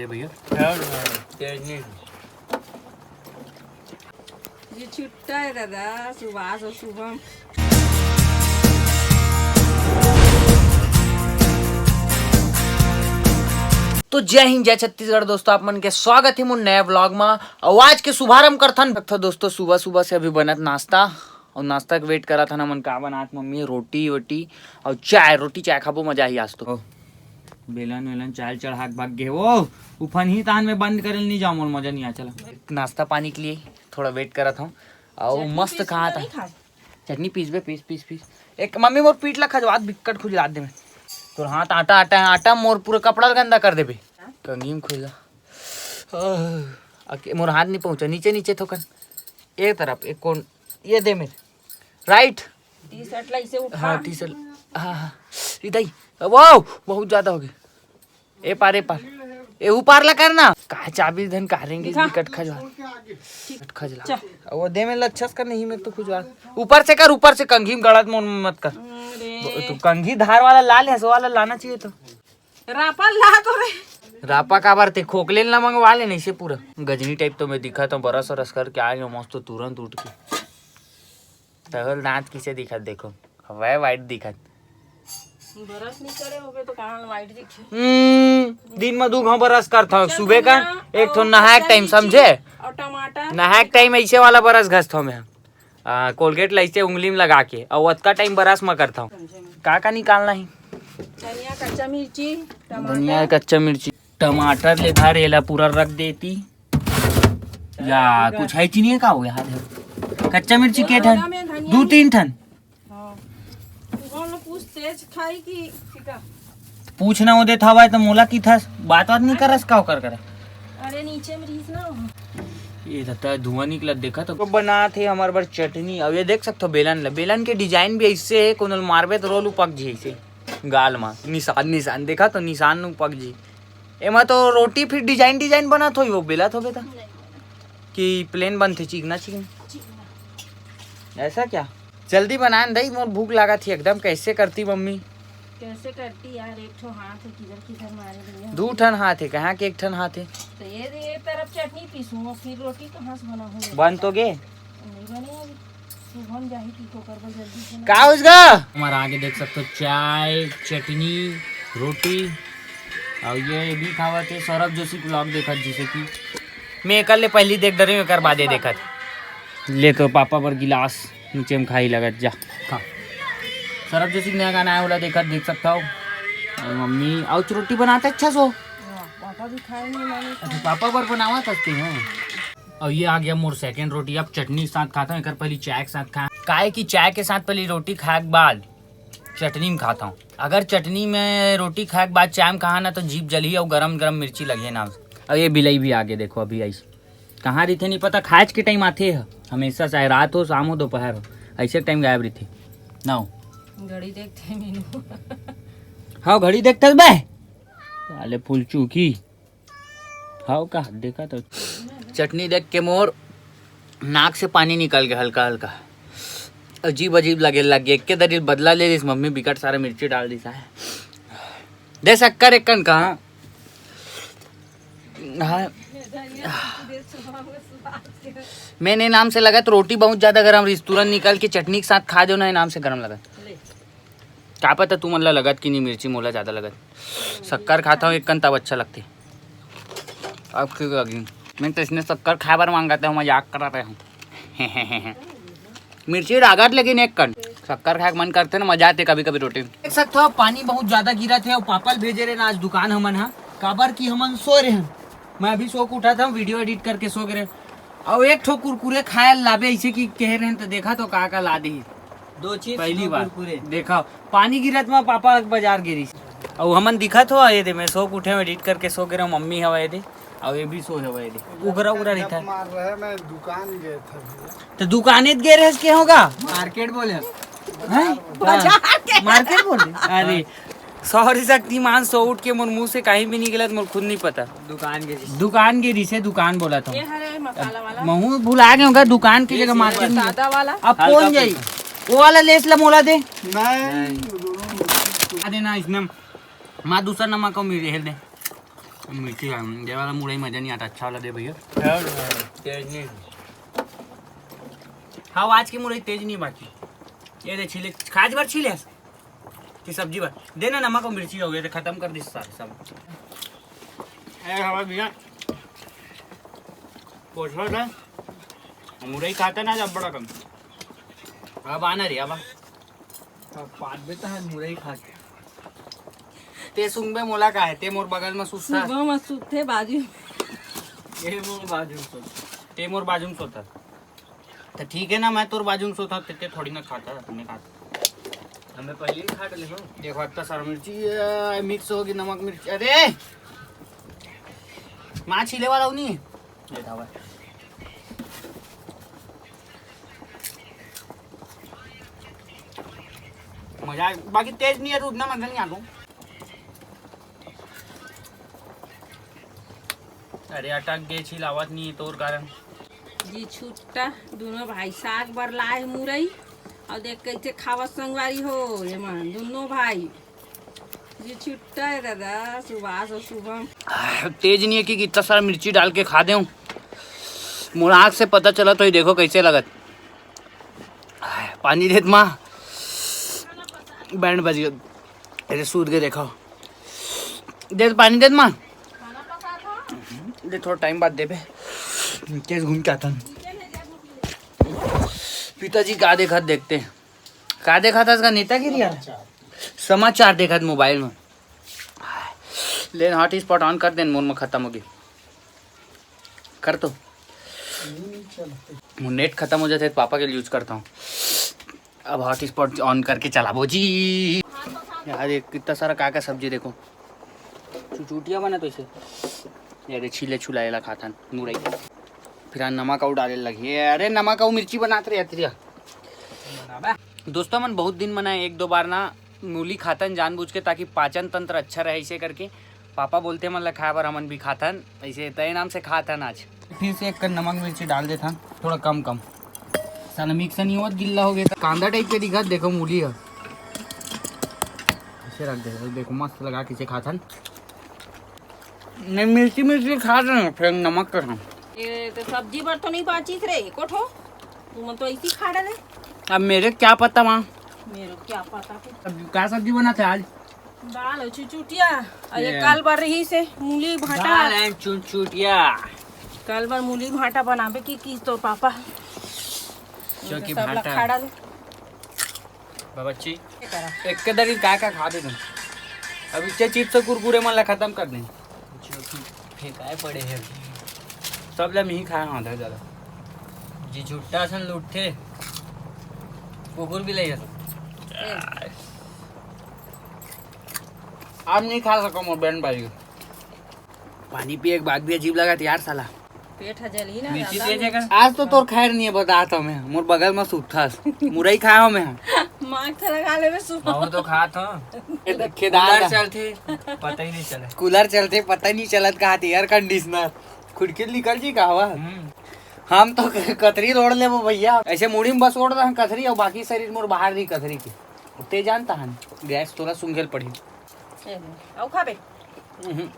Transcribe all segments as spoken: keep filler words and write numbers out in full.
अरे भैया, तेज नहीं। ये छुट्टा है दादा, सुभाष और शुभम। तो जय हिंद, जय छत्तीसगढ़ दोस्तों, आप मन के स्वागत है मोर नया व्लॉग मा। और आज के शुभारंभ करथन। तो दोस्तों, सुबह सुबह से अभी बनत नाश्ता, और नाश्ता के वेट करत हन हमन। का बनात मम्मी? रोटी वोटी और चाय। रोटी चाय खाबो, मजा ही आज तो। ओ, बेलन वेलन चाय चढ़ा के भाग गे वो। उफन ही तान में बंद करे नहीं जाओ, मोर मजा नहीं आ। चला, नाश्ता पानी के लिए थोड़ा वेट करत हूँ। और चटनी मस्त पीस के कहा तो था। नहीं खाए? चटनी पीस बे, पीस, पीस, पीस। एक मम्मी मोर पीठ ला खजवात, बिक्कट खुजलात दे में। तोर हाथ आटा, आटा है, आटा मोर पूरा कपड़ा ला गंदा कर देबे। कंघी में खुजला। आह, अके-, मोर हाथ नहीं पहुँचा, नीचे, नीचे थोकन। एक तरफ, एक कोन, ये दे मेरे। राइट। टी शर्ट ला इसे उठा। हाँ, टी शर्ट। हाँ, हाँ। इधर ही। वाओ, बहुत ज्यादा हो गए। ए पार, ए पार। ए ऊपर ला करना। का चाबी धन कारेंगे, दिखा। बिक्कट खजवा। बिक्कट खजला। चल। अब वो दे में लच्छस कर नहीं, मैं तो खुजवा। ऊपर से कर, ऊपर से, कंघी में गलत मन मत कर। अरे। तू कंघी धार वाला ला ले, हंसो वाला लाना चाहिए तो। रापा ला तो रे। रापा काबर ते खोकले ला मंगवा ले, नहीं से पूरा गजनी टाइप तो मैं दिखा तो बरस वरस करके आ गया मस्त तुरंत उठ के। तहल दांत किसे दिखत देखो, हवाए वाइट दिखत। बरस नहीं करे होगे तो कहाँ वाइट दिखे? हम्म, दिन में दू घाव बरस करत हूँ, चल सुबह का धनिया एक ठो और नहाए के कच्चा टाइम, मिर्ची समझे? और टमाटर। नहाए के टाइम ऐसे वाला बरस घसत हूँ मैं। आ, कोलगेट ला ऐसे उंगली में लगा के, और ओतका टाइम बरस में करत हूँ। समझे मैं। का का निकालना है? धनिया, कच्चा मिर्ची, धनिया, टमाटर। कच्चा मिर्ची, टमाटर ले धर, एला पूरा रख देती। या कुछ है चीनी का हो गया? कच्चा मिर्ची के ठन? धनिया दू तीन ठन। हाँ। तू कौन लोग पूछ, तेज खाई कि फीका? पूछना हो देत हवय त मोला किथस, बात बात नहीं करस का ओकर करा? अरे नीचे में रहीस ना। ये रहता है धुआं निकलत, देखा तो। तो बनात हे हमर बर चटनी। अब ये देख सकथो बेलन ला, बेलन के डिजाइन भी ऐसे है, कोनो ल मारबे तो रोल उपक जी ऐसे गाल मा निशान, निशान देखा तो निशान उपक जी। एमा तो रोटी फिर डिजाइन डिजाइन बनत होई, वो बेलत होबे त कि प्लेन बनथे, चिकना चिकना। ऐसा क्या? जल्दी बनाए न दई, मोर भूख लागत ही एकदम। कैसे करती मम्मी? कैसे करती यार, एक ठो हाथ है, किधर किधर मारे भैया। दू ठन हाथ है, कहाँ के एक ठन हाथ है? तो ये, ये तरफ चटनी पीसूं, फिर रोटी कहाँ से बनाऊं? बन तो गे। नहीं बने अभी। शुभम जाही की को करबो जल्दी से ना। का होइस गा? हमारा आगे देख सकते हो, चाय, चटनी, रोटी, और ये भी खावत है सौरभ जोशी vlog देखत, जिसे कि मैं एकर ले पहली देख डरे हूँ, एकर बादे देखत। ले तो पापा बर गिलास नीचे में खाई लगत जा। हाँ। सौरभ जोशी के नया गाना आया, ओला देखत, देख सकता हो। और मम्मी और रोटी बनाते अच्छा सो। हाँ, पापा भी खाए नहीं माने। अच्छा, पापा बर बनावा सकते हैं। और ये आ गया मोर सेकंड रोटी। अब चटनी के साथ खाता हूँ, एकर पहली चाय के साथ खाया, काहे कि चाय के साथ पहली रोटी खाए के बाद चटनी में खाता हूँ। अगर चटनी में रोटी खाए के बाद चाय में खाहा ना, तो जीभ जलही और गरम गरम मिर्ची लगे ना। और ये बिलाई भी आगे देखो, अभी आई। कहाँ रहिथे नहीं पता, खाएच के टाइम आथे ह। हमेशा चाहे रात हो, शाम हो, दोपहर हो, ऐसे टाइम गायब रहिथे। ना हो। घड़ी देखते मीनू। हाँ, घड़ी देखते बे। साले फुलचू की। हाँ, का देखा तो। चटनी देख के मोर नाक से पानी निकल गया हल्का हल्का। अजीब अजीब लगे लग गया। एक के दरी बदला ले लिस मम्मी, बिकट सारा मिर्ची डाल दिस है। दे शक्कर एक कन कहाँ? हाँ। मैंने नाम से लगत रोटी बहुत ज्यादा गरम रहिस, तुरंत निकाल के चटनी के साथ खा दो ना, नाम से गरम लगत। का पता तुमन ला लगत कि नहीं मिर्ची, मोला ज्यादा लगत। शक्कर खाता हूँ एक कन तब अच्छा लगते। अब ठीक लगी। मैं तो इसने शक्कर खाए बर मांगत हूँ, मजाक करत हूँ। मिर्ची डागत लेकिन एक कन। शक्कर खाए के मन करते ना, मजा आते कभी कभी रोटी। देख सकते हो पानी बहुत ज्यादा गिरत हे और पापा ल भेजे रहे ना आज दुकान हमन हा, काबर कि हमन सो रहे हैं। मैं अभी सो के उठा था, वीडियो एडिट करके सो गए रहे। और एक ठो कुरकुरे खाए लाबे ऐसे कि कह रहे हैं, तो देखा तो का का ला दे। दो चिप्स, पहली दो बार कुरकुरे। देखा, पानी गिरत में पापा बाजार गिरी। और हमन दिखत हो, ये दे, मैं सो के उठे हूँ, एडिट करके सो गिरे हूँ, मम्मी हवा ये दे, और ये भी सो हवा ये दे, उगरा उगरा रहता है। मार रहे, मैं दुकान गए थे भैया। तो दुकाने त गे रहे के होगा? मार्केट बोले। हैं? बाजार के। मार्केट बोले। अरे, सॉरी शक्तिमान, सो उठ के मोर मुंह से कहीं भी निकलत, मोर खुद नहीं पता। दुकान के रिश्ते। दुकान के रिश्ते, दुकान बोला था। ये हरे मसाला वाला। महू भुला गए होगा दुकान की जगह मार्केट में। सादा वाला। अब हल्का कौन जाई? फुल्का। वो वाला लेस ला मोला दे। नहीं। आ देना इसने। माँ दूसरा नमक को मिले हेल दे। मिर्ची डाल, ये वाला मुरई मजा नहीं आता, अच्छा वाला दे भैया। तेज नहीं। हाँ, आज की मुरई तेज नहीं बाकी। ये दे छीले, खाज भर छीले कि सब्जी भर। दे ना नमक और मिर्ची हो गए तो खत्म कर दी सारे सब। अरे हमारे भैया पोछलो था, मुरई खाता ना जब बड़ा कम। अब आना रे अब। अब पाँच बजे तक मुरई खा के। ते सुनबे मोला का है, ते मोर बगल में सुस्ता। सुबह में सुते बाजू। ये मोर बाजू में सोता। ते मोर बाजू में सोता। तो ठीक है ना, मैं तोर बाजू में सोता, ते, ते थोड़ी ना खाता, तूने खाता। हमें पहले ही खा के ले लो। देखो, इतना सारा मिर्ची, ये मिक्स होगी, नमक मिर्ची। अरे! माँ छीले वाला हूँ नहीं। ये था भाई। मजा आए, बाकी तेज नहीं है तो उतना मजा नहीं आता। अरे अटक गे, छिलावत नहीं है तोर कारण। जी छुट्टा, दोनों भाई साग बर लाए मुरई, और देख कैसे खावत संगवारी हो, ये मन दोनों भाई। जी छुट्टा है दादा, सुभाष और शुभम। तेज नहीं है कि इतना सारा मिर्ची डाल के खा दे। मोर आँख से पता चला तो ये देखो कैसे लगत। पानी देत माँ, बैंड बज गया। अरे सूत के देखो, दे पानी देत माँ। दे थोड़ा टाइम बाद देबे, तेज घूम के आता। पिताजी का देखत देखते, का देखा था इसका नेतागिरी यार, समाचार देखा था मोबाइल में। लेन हॉटस्पॉट ऑन कर देन, मोर में खत्म होगी। कर तो। मोर नेट खत्म हो जाते तो पापा के लिए यूज करता हूँ। अब हॉटस्पॉट ऑन करके चलाबो जी। यार ये कितना सारा का का सब्जी देखो, चुचुटिया बना तो इसे। यार ये छीले छुलाए ला खाथन मुरई। फिर आज नमक अउ डाले लगी। अरे नमक अउ मिर्ची बनात रहे अतरिया। दोस्तों मन बहुत दिन मना एक दो बार ना मूली खातन जानबूझ के, ताकि पाचन तंत्र अच्छा रहे, इसे करके पापा बोलते मन ला खाए बर हमन भी खातन, ऐसे तय नाम से खातन आज। फिर से एक कन नमक मिर्ची डाल देथन, थोड़ा कम कम। साला मिक्स नहीं होत, गिल्ला हो गया। कांदा टाइप के दिखत, देखो मूली है, इसे रख दे। देखो मस्त लगा किसे खातन। नहीं, मिर्ची मिर्ची खा रहे हैं, फिर नमक का हम। ये तो सब्जी बर तो नहीं बाचिस रे, एको ठो। तुमन तो ऐसी खा डाले। अब मेरे क्या पता माँ। मेरे क्या पता कुछ। अब का सब्जी बना था आज? दाल और चुचुटिया। और ये ये। काल बर रही से मूली भाटा। दाल and चुचुटिया। काल बर मूली भाटा बनाबे की, की तो पापा। जो कि सब ला भाटा। खा डाले। बाबच्ची, ये करा। एक के दरी का का खा दे तुम। अब इच्छे चिप्स और कुरकुरे मन ला खत्म कर दे। जो कि फेंकाए पड़े हैं अभी। सब ला मिही खाए हाथ है ज्यादा। जी छुट्टा सन लुट्ठे। कुकुर भी ले जा। आप नहीं खा सको मोर बहन भाई। पानी पिए के बाद भी अजीब लगा यार साला। पेट ह जलही ना मिर्ची ज्यादा। तेज है का? आज तो तोर खैर नहीं है, बता तो मैं। मोर बगल में सुतथस। मुरई खाए हो मैं। मास्क लगा लेबे सुबह। और तो खात हो। खेदार कूलर चलथे, पता ही नहीं चला। कूलर चलथे, पता ही नहीं चलत कहा थे, एयर कंडीशनर। खिड़की निकल जी का हवा? हम्म। हम तो कथरी ओढ़ लेबो भैया। ऐसे मुड़ी में बस ओढ़ रहा कथरी और बाकी शरीर मोर बाहर रही कथरी के। ते जानता हन, गैस तोला सुंघेल पड़ी। ए ले, अउ खाबे? हम्म।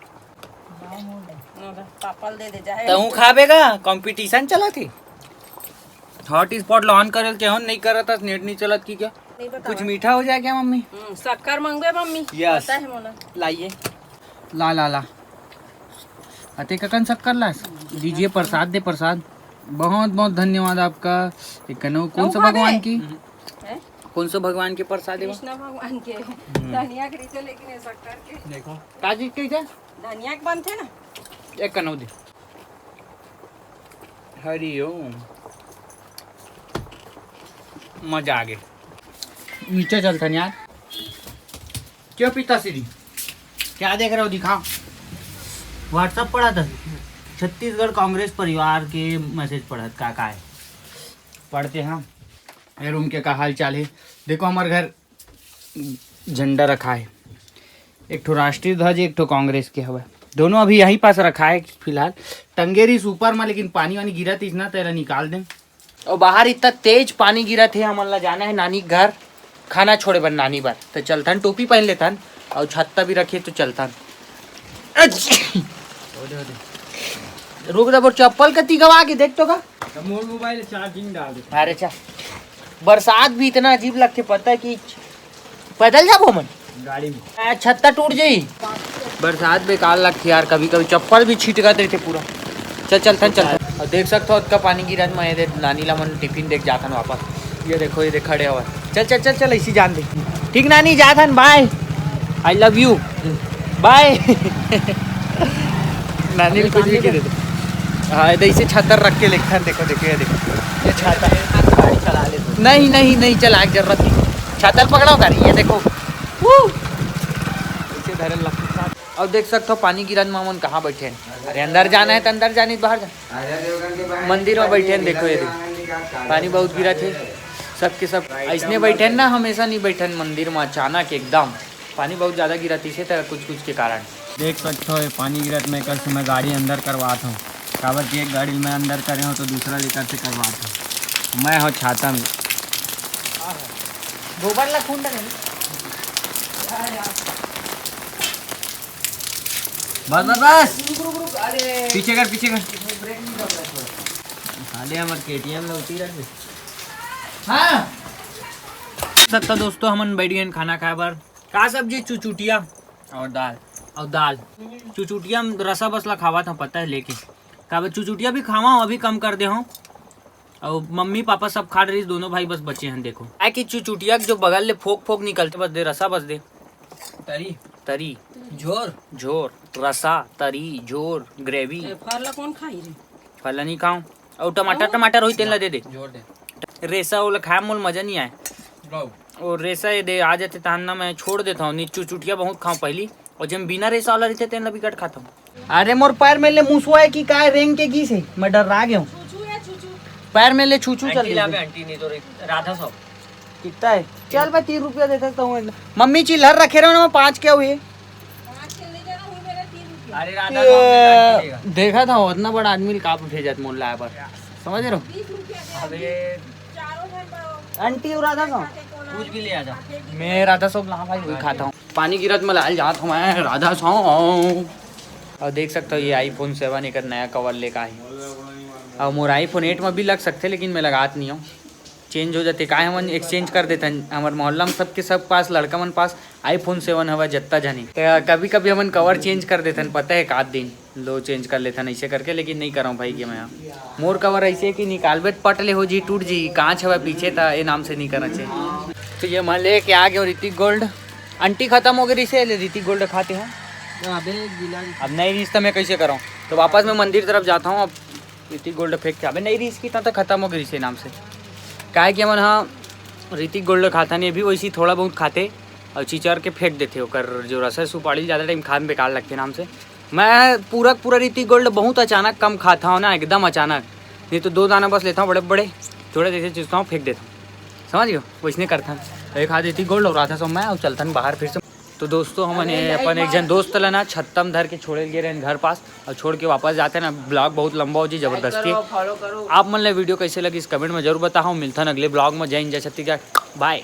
ना, ना, पापल दे दे, चाहे तहूँ खाबे का? कंपटीशन चलत हे। हॉटस्पॉट ला ऑन करल के हन, नहीं करत हस, नेट नहीं चलत कि क्या? नहीं बता। कुछ मीठा हो जाए क्या मम्मी? हम्म, शक्कर मांगबे मम्मी। यस। पता है मोला। लाइए। ला, ला, ला। अते ककन शक्कर लास? दीजिए प्रसाद, दे प्रसाद। बहुत, बहुत धन्यवाद आपका। एक कनो कौन सा भगवान की? हैं? कौन सा भगवान के प्रसाद है वो? कृष्णा भगवान के। हम्म। धनिया के रहिथे, लेकिन ये शक्कर के। देखो। का चीज के रहिथे? धनिया के बनथे ना। एक कनौ दे। हरि ओम। मजा आ गया। नीचे चलथन यार। क्यों पिताश्री, क्या देख रहे हो, दिखाओ। WhatsApp पढ़ा था, छत्तीसगढ़ कांग्रेस परिवार के मैसेज पढ़त का, का है, पढ़ते हैं। ये रूम के का हाल चाल है। देखो हमारे घर झंडा रखा है, एक ठो राष्ट्रीय ध्वज, एक ठो कांग्रेस के हवे, दोनों अभी यहीं पास रखा है फिलहाल। टंगेरी से ऊपर में, लेकिन पानी वानी गिरत इस ना, तेला निकाल दें। और बाहर इतना तेज पानी गिरत हे, हमन ला जाना है नानी के घर खाना छोड़े बर नानी बर। तो चलथन, टोपी पहन लेथन और छत्ता भी रखे तो चलथन। अच! रुक दे, मोर चप्पल कति गवा के देख तो का। मोर मोबाइल चार्जिंग डाल दे। अरे अच्छा, बरसात भी इतना अजीब लगथे, पता है कि पैदल जाबो मन। गाड़ी में। आ, छत्ता टूट जाई। बरसात बेकार लगथे यार, कभी कभी चप्पल भी छिटकत रहिथे पूरा। चल चलथन चलथन। अउ देख सकथो, अतका पानी गिरत म एदे नानी ला मन टिफिन देके जाथन वापस। ये देखो, ये देख खड़े हवय। चल चल चल चल, ऐसी जान दे। ठीक नानी, जाथन, bye, I love you, bye। नानी ल कुछ भी कह देते। हाँ, एदे ऐसे छाता रख के लेगथन। देखो देखो, ये देखो, ये छाता। गाड़ी चला ले तू। नहीं नहीं नहीं, चला के जरूरत नहीं। छाता ल पकड़ो कर, ये देखो। Woo! ऐसे धरे लगथे। अउ देख सकथो, पानी गिरत म हमन कहाँ बैठे हन। अरे अंदर जाना है तो अंदर जानी, बाहर जा। मंदिर में बैठे हन, देखो ये देखो। पानी बहुत गिरत हे। सबके सब ऐसने बैठे हन ना, हमेशा नहीं बैठन मंदिर में अचानक एकदम। पानी बहुत ज्यादा गिरत इसे तो कुछ कुछ के कारण। देख सकथो, ये पानी गिरत में कर से मैं गाड़ी अंदर करवात हूँ। काबर कि एक गाड़ी मैं अंदर करे हूँ तो दूसरा लेकर से करवात हूँ। मैं हूँ छाता में। गोबर ला खून डाले। बस बस बस। रुक रुक रुक, अरे पीछे कर, पीछे कर। इसमें ब्रेक नहीं दबना है। साले हमर केटीएम में उती रख दे। हाँ। सकता दोस्तों, हमन बैठ गए खाना खाए बर। का सब्जी? चुचुटिया और दाल। और दाल। चुचुटिया में रसा बस ला खावा था, पता है लेके। काबर चुचुटिया भी खावा हूँ, अभी कम कर दे हूँ। और मम्मी पापा सब खा रही, दोनों भाई बस बचे हैं। देखो, आए कि चुचुटिया के जो बगल ले फोक फोक निकलते, बस दे रसा, बस दे। तरी। तरी। झोर। झोर। रसा, तरी, झोर, ग्रेवी। ए, फर ला कौन खाई रे? फर ला नहीं खाऊं। और टमाटर, हाँ। टमाटर होई, तेल ला दे दे। झोर दे। रेसा ओला खाए मोल मजा नहीं आए। लो। और रेसा ये दे आ जाते तहन ना, मैं छोड़ देता हूँ। नी चुचुटिया बहुत खाऊं पहली, और जब बिना रेसा वाला रहते तेन ला बिकट खाता हूँ। अरे मोर पैर में ले मुसवा है कि काय रेंग के गिस हे, मैं डर्रा गया हूँ। छूछू है, छूछू। पैर में ले छूछू चल आंटी ला रही बे, है। आंटी नहीं तो रे-, राधा सौ। कितना है? चल बे, तीन रुपया दे सकता हूँ। मम्मी चिल्लर रखे रहो ना, मैं पाँच क्या हुए? पाँच के ले जाना, हुई मेरा तीन रुपया। अरे राधा ये सौ में आंटी देगा। देखा था, उतना बड़ा आदमी का भेजत मोल लाए पर, समझ रहे हो? बीस रुपया दे। अबे चारों घर पर आंटी और राधा सौ। कुछ भी ले आ जा। मैं राधा सौ ला भाई, वही खाता हूँ। पानी गिरत में लाल जात हूँ मैं राधा सौ। और देख सकते हो, ये iPhone seven एक नया कवर लेकर आई। और मोर iPhone eight में भी लग सकते, लेकिन मैं लगात नहीं हूँ। चेंज हो जाते, काहे हमन एक्सचेंज कर देथन। हमर मोहल्ला में सबके सब पास, लड़का मन पास iPhone seven हवा जत्ता जानी। तो कभी कभी हमन कवर चेंज कर देथन, पता है, एक आध दिन लो चेंज कर लेथन ऐसे करके, लेकिन नहीं करऊँ भाई के मैं। मोर कवर ऐसे है कि निकालबे त पट ले हो जी, टूट जी, कांच हवा पीछे था, ये नाम से नहीं करना चाहिए। तो ये मैं लेके आ गया हूँ ऋतिक गोल्ड। आंटी खत्म हो गई रिसे, ले ऋतिक गोल्ड खाते हैं। अबे गीला। अब नहीं रिस तो मैं कैसे करूँ? तो वापस मैं मंदिर तरफ जाता हूँ। अब ऋतिक गोल्ड फेंक के, अबे नहीं रिस की तो खत्म हो गई रिसे नाम से। काहे कि हमन हाँ ऋतिक गोल्ड खाता नहीं, अभी वैसे ही थोड़ा बहुत खाते और चिचर के फेंक देते। ओकर जो रस है सुपारी ज़्यादा टाइम खाए में बेकार लगते नाम से। मैं पूरा पूरा ऋतिक गोल्ड बहुत अचानक कम खाता हूँ ना, एकदम अचानक। नहीं तो दो दाना बस लेता हूँ बड़े बड़े, थोड़े जैसे चूसता हूँ, फेंक देता हूँ, समझ गयो? वैसने करता हूँ। एक हाथ ऋतिक गोल्ड और आधा सौ मैं, और चलता हूँ बाहर फिर से। तो दोस्तों, हमन ये अपन एक जन दोस्त ला ना छत्तम धर के छोड़े गे रहन घर पास, और छोड़ के वापस जाते ना, ब्लॉग बहुत लंबा हो जी जबरदस्ती। आप मन ले वीडियो कैसे लगी इस कमेंट में जरूर बताओ। मिलथन अगले ब्लॉग में। जय हिंद, जय छत्तीसगढ़, बाय।